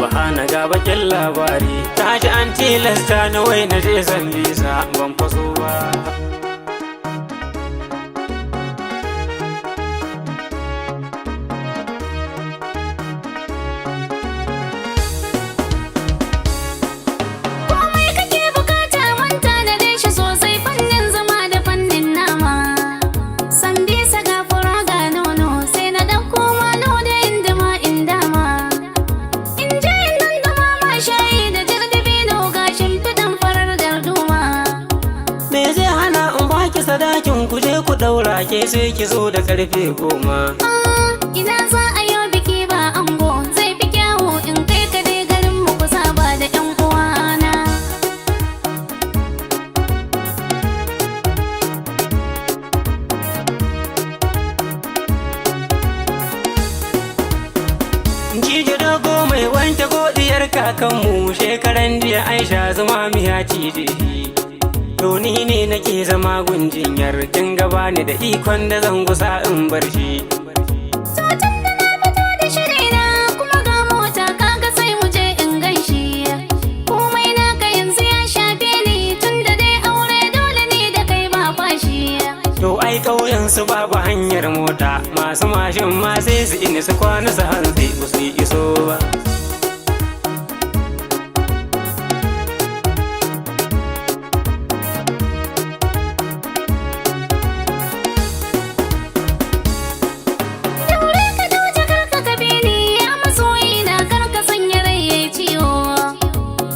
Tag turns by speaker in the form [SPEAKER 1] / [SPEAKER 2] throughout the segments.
[SPEAKER 1] Subhana, ga bakin labari. Ta ji an tilasta ni wai na je Sambisa, ban faso ba.
[SPEAKER 2] Komai kake bukata mun tanade shi sosai, fannin zama da fannin nama. Sambisa ga fura ga nono, sai na ɗauko mano da indima in dama. In je in dandama ma shayi da jardibino, ga shimfiɗan farar darduma.
[SPEAKER 1] Me zai hana in baki sadakin, ku je ku daura, ke sai ki zo da karfe 10?
[SPEAKER 2] Ah, ina za a yi biki ba ango? Zai fi kyawu in kai ka dai garin mu ku saba da 'yan uwana.
[SPEAKER 1] Jiji dogo mai wanke godiyar kakanmu, shekaran jiya Aisha zama miya cije shi. To ni ne nake zama gunjinyar, kin gaba ni da ikon da zan gusa in bar shi.
[SPEAKER 2] To tun da na fito da shirina kuma ga mota, kaga sai mu je in ganshi. Komai naka yanzu ya shafe ni, tun da dai aure dole ne da kai ba fashi.
[SPEAKER 1] To ai ƙauyen su babu hanyar mota, masu mashin ma sai su ini su kwana su hantsi ba su yi iso ba.
[SPEAKER 2] Daure ka dau jakar ka ka bi ni, ya masoyi na, kar ka sanya rai yayi ciwo.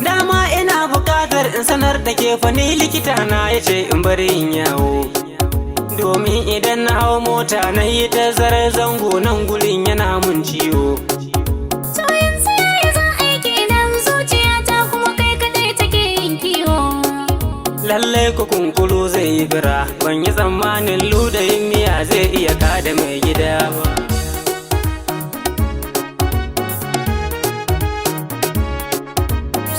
[SPEAKER 1] Dama ina buƙatar in sanar da ke fa, ni likita na ya ce in bari in yawo. Domin idan na hau mota na yi tazarar zango, nan gurin yana mun ciwo.
[SPEAKER 2] To yanzu yaya za a yi kenan? Zuciyata kuma kai kadai take yin kiwo.
[SPEAKER 1] Lallai ku kunkuru zai yi fira, ban yi tsammanin ludayin miya zai iya kada mai gida ba.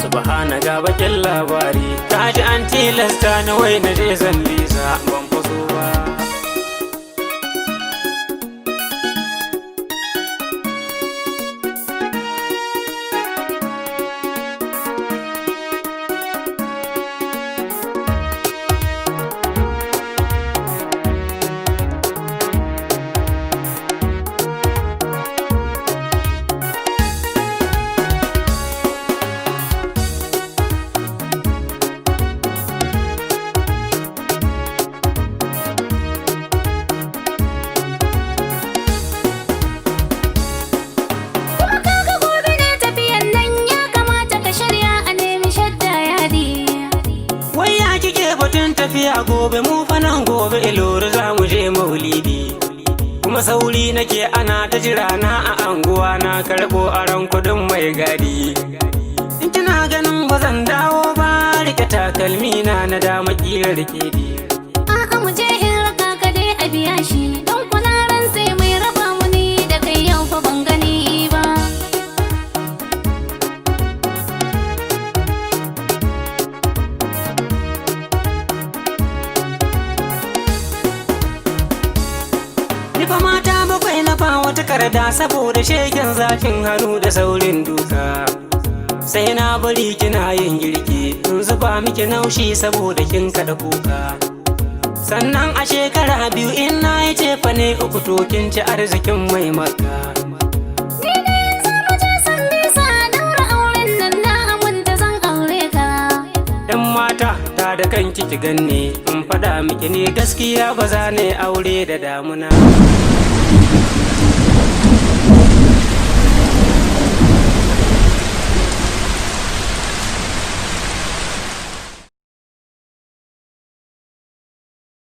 [SPEAKER 1] Subhana, ga bakin labari. Ta ji an tilasta ni wai na je Sambisa, ban faso ba.
[SPEAKER 2] Kuma kaga gobe ne tafiyan nan, ya kamata ka shirya a nemi shadda yadi.
[SPEAKER 1] Wai ya kike batun tafiya gobe? Mu fa nan gobe Ilori za mu je maulidi. Kuma sauri nake, ana ta jira na a anguwa, na karɓo aron kudin mai gadi. In kina ganin ba zan dawo ba, rike takalmi na na dama kirar kedi.
[SPEAKER 2] A'a, mu je in raka ka dai a biya shi, don kuna ran sai mai raba mu ni da kai yau fa ban gani ba.
[SPEAKER 1] Ni fa mata bakwai na fa wata karda saboda shegen zafin hannu da saurin duka. Sai na bari kina yin girki in zuba miki naushi saboda kin kada kuka. Sannan a shekara 2 in na yi cefa ne 3, to kin ci arzikin mai maka.
[SPEAKER 2] Ni dai yanzu mu je Sambisa daura auren nan, na aminta zan aure ka.
[SPEAKER 1] Yan mata, ta da kanki ki ganni in faɗa miki, ni gaskiya ba za ne aure da damuna.